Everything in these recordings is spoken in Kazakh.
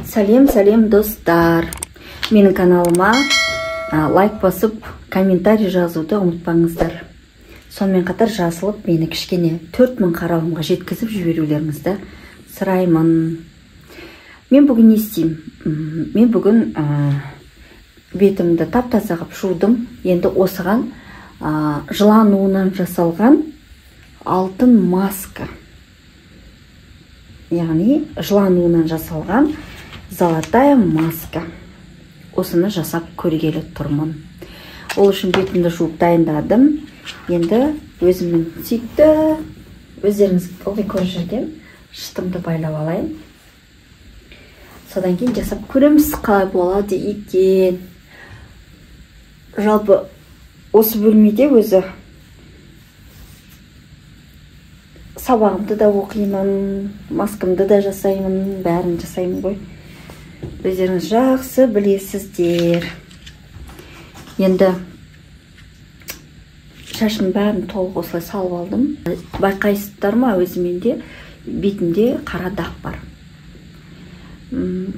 Сәлем, сәлем, достар. Менің каналыма лайк басып, комментарий жазуды ұмытпаңыздар. Сонымен қатар жазылып, мені кішкене 4000 қаралымға жеткізіп жіберулеріңізді сұраймын. Мен бүгін не істеймін? Мен бүгін бетімді тап-таза қылып жудым. Енді осыған жылан уынан жасалған алтын маска. Яғни жылан уынан жасалған золотая маска. Осыны жасап көргелі тұрмын. Ол үшін бетімді жуып дайындадым. Енді өзімнің сүйікті, өздеріңіз ылғи көріп жүрген шытымды байлап алайын. Содан кейін жасап көреміз, қалай болады екен. Жалпы осы бөлмеде өзі сабағымды да оқимын, маскамды да жасаймын, бәрін жасаймын ғой. Өздеріңіз жақсы білесіздер. Енді шашымның бәрін толық осылай салып алдым. Байқайсыздар ма, өзіменде бетімде қара дақ бар.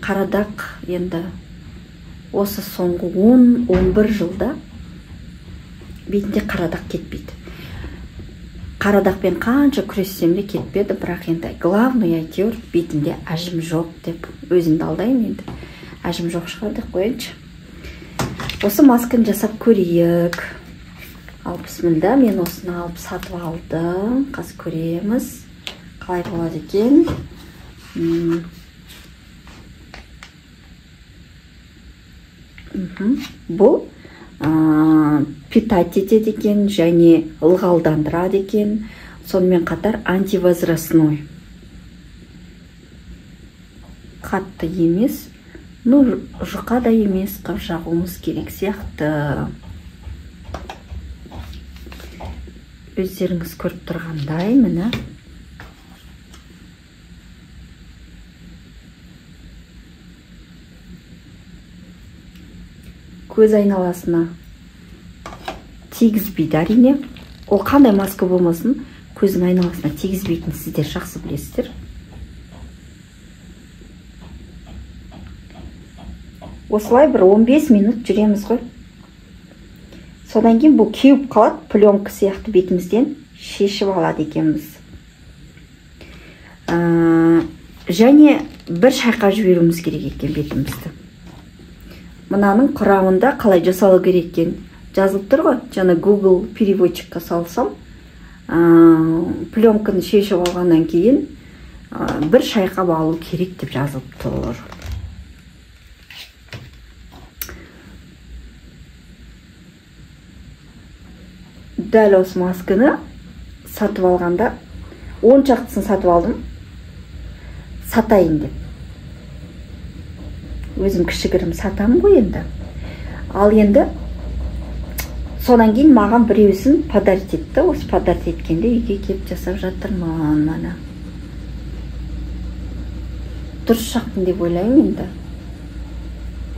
Қара дақ енді осы соңғы 10-11 жылда бетімде қара дақ кетпейді. Қара дақпен қанша күрессем де кетпеді, бірақ енді главный әйтеуір бетімде әжім жоқ деп өзімді алдаймын енді. Әжім жоқ шығар деп қояйыншы. Осы масканы жасап көрейік. Ал бісміллә, мен осыны алып сатып алдым. Қазір көреміз қалай болады екен. Бұл питать етеді екен және ылғалдандырады екен. Сонымен қатар антивозрастной. Қатты емес, но жұқа да емес қып жағуымыз керек сияқты. Өздеріңіз көріп тұрғандай, міне. Көз айналасына тигізбейді әрине. Ол қандай маска болмасын, көздің айналасына тигізбейтін сіздер жақсы білесіздер. Осылай бір 15 минут жүреміз ғой. Содан кейін бұл кеуіп қалады, пленка сияқты бетімізден шешіп алады екенбіз. Және бір шайқап жіберуіміз керек екен бетімізді. Мынаның құрамында қалай жасалу керек екен жазылып тұр ғой. Жаңа Google переводчикқа салсам, пленканы шешіп алғаннан кейін бір шайқап алу керек деп жазылып тұр. Дәл осы масканы сатып алғанда 10 шақтысын сатып алдым, сатайын деп. Өзім кішігірім сатамын ғой енді. Ал енді содан кейін маған біреусін подарить етті. Осы подарить еткенде үйге келіп жасап жатырмын. Мана дұрыс жақтым деп ойлаймын енді.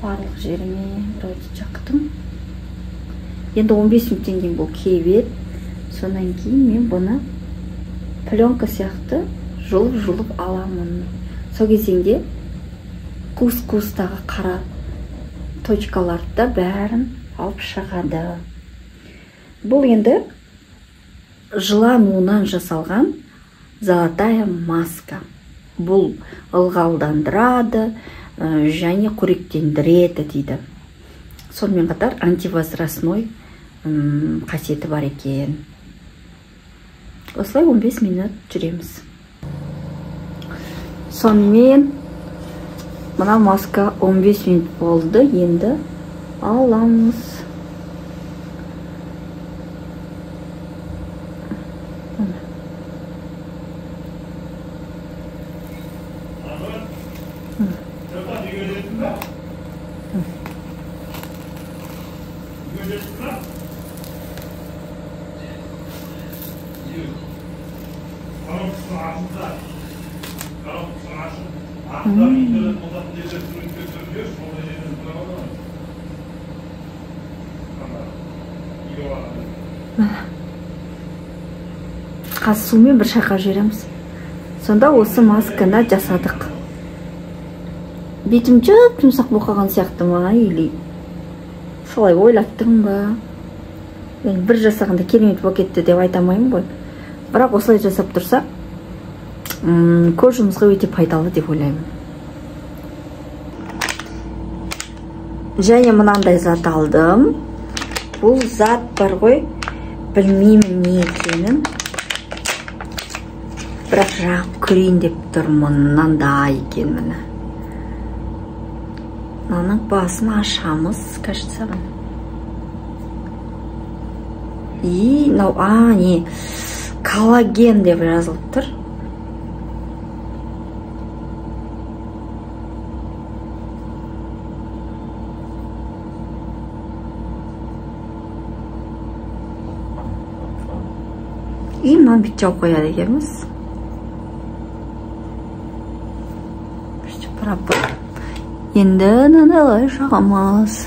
Барлық жеріме вроде жақтым. Енді 15 минуттен кейін бұл кебеді. Содан кейін мен бұны пленка сияқты жұлып-жұлып аламын. Сол кезеңде қуыс-қуыстағы қара точкаларды да бәрін алып шығады. Бұл енді жылан уынан жасалған золотая маска. Бұл ылғалдандырады және қоректендіреді дейді. Сонымен қатар антивозрастной қасиеті бар екен. Осылай 15 минут жүреміз. Сонымен мына маска 15 минут болды. Енді аламыз. Қазір сумен бір шайқап жібереміз. Сонда осы масканы жасадық. Бетім жұп-жұмсақ болып қалған сияқты ма, или солай ойлап тұрмын ба? Мен бір жасағанда керемет болып кетті деп айта алмаймын ғой. Бірақ осылай жасап тұрсақ, кожамызға өте пайдалы деп ойлаймын. Және мынандай зат алдым. Бұл зат бар ғой, білмеймін не екенін. Бірақ жағып көрейін деп тұрмын, мынандай екен міне. Мынаның басын ашамыз, кажется. И мынау, не, коллаген деп жазылып тұр. И мынаны бүйтіп жауып қояды екенбіз. Енді мынандайлай жағамыз.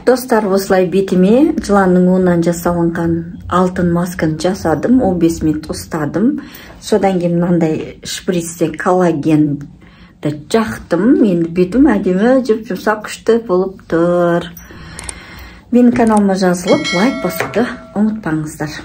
Достар, осылай бетіме жыланның уынан жасалынған алтын масканы жасадым. 15 минут ұстадым. Содан кейін мынандай шприцтен коллагенді жақтым. Енді бетім әдемі, жұп-жұмсақ, күшті болып тұр. Менің каналыма жазылып, лайк басуды ұмытпаңыздар.